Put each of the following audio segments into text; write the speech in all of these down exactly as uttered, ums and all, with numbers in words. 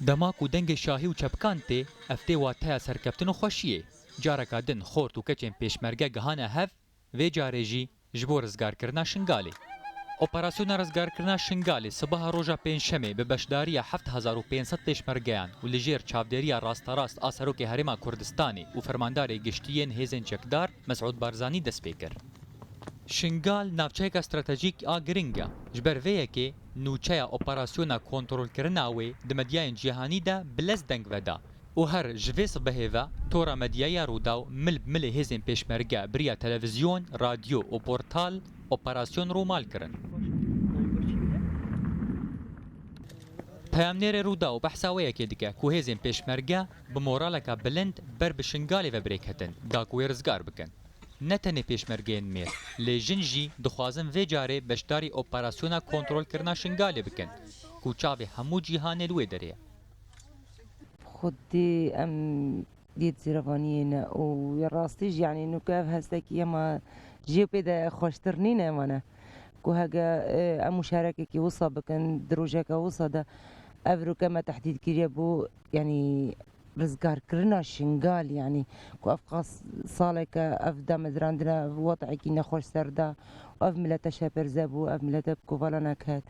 Dema ku dengê şahî û çepikan tê, ev tê wateya serkeftin û xweşiyê. Careka din xort û keçên pêşmerge gihane hev, vê carê jî ji bo rizgarkirina Şingalê. Operasyona rizgarkirina Şingalê sibaha roja Pêncşemê bi beşdariya heft hezar û pênc sed pêşmergeyan û li jêr çavdêriya rasterast a Serokê Herêma Kurdistanê û Fermandarê Giştî yên Hêzên Çekdar Mesûd Barzanî dest pê kir. Şingal navçeyeka stratejîk a giring e. Ji ber vê yekê nûçeya operasyona kontrolkirina wê di medyayên cîhanî de bi lez deng veda û her ji vê sibehê ve tora medyayî ya Rûdaw mil bi milê hêzên pêşmerge bi riya televîzyon, radyo û portal operasyon rûmal kirin. Peyamnêrê Rûdaw behsa wê yekê dike ku hêzên pêşmerge bi moraleka bilind ber bi Şingalê ve bi rê ketin, da ku wê rizgar bikin. Ne tenê pêşmergeyên mêr, lê jin jî dixwazin vê carê beşdarî operasyona kontrolkirina Şingalê bikin, ku çavê hemû cîhanê li wê derê ye. Xwedî em yê zêrevaniyê ne û ya rastî jî, yanî, nûke ev hestekî hema jê pê de xweştir nîne, mane ku hege, e, em muşarekekî wisa bikin, di rojeke wisa de ev rûke me tehdîd kiriye bû, yanî, rizgarkirina Şingal, yanî, ku ev qas saleke ev damedirandine, ev wateyekî nexweş ser da û ev milete şepirze bû, ev milete bi kovala neket.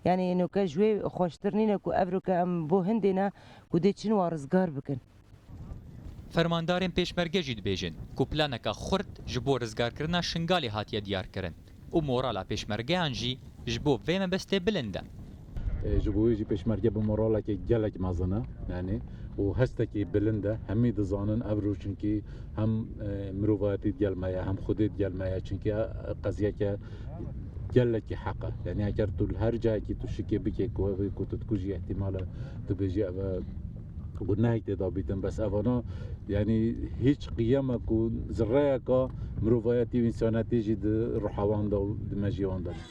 Yanî, nûke ji wê xweştir nîne ku ev rûke em bo hindê ne ku dê çin wa rizgar bikin. Fermandarên pêşmerge jî dibêjin ku planeka xurt ji bo rizgarkirina Şingalê hatiye diyarkirin û morala pêşmergeyan jî ji bo vê mebestê bilind e. E, ji bo wê jî pêşmerge bi moralekê gelek mezin e, yanî, û hestekî bilind e. Hemî dizanin ev roj çinkî hem, e, mirovayetî digel me ye, hem Xwedê digel me ye. Çinkî, e, qeziyeke gelekî heq e. Yanî, eger tu li her cayekî tu şikê bikê ku ev ê ku tu dikujî, îhtîmal e tu bêjî ev e gunehek tê da bîtin. Bes evana, yanî, hîç qiyeme ku zireyeka mirovayetî û însanetî jî di ruha wan de û di mejiyê wan de ne.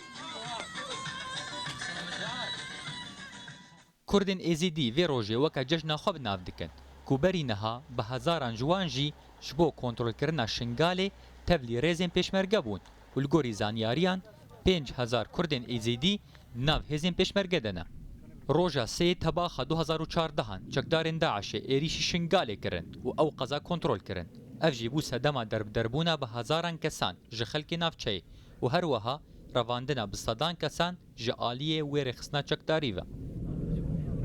Kurdên Êzîdî vê rojê weke cejna xwe bi nav dikin, ku berî niha bi hezaran ji wan jî ji bo kontrolkirina Şingalê tevlî rêzên pêşmerge bûn û li gorî zanyariyan pênc hezar Kurdên Êzîdî nav hêzên pêşmerge de ne. Roja sê Tebaxa du hezar û çardehan çekdarên DAIŞê êrîşî Şingalê kirin û ew qeza kontrol kirin. Ev jî bû sedema derbiderbûna bi hezaran kesan ji xelkê navçeyê û her wiha revandina bi sedan kesan ji aliyê wê rêxistina çekdarî ve.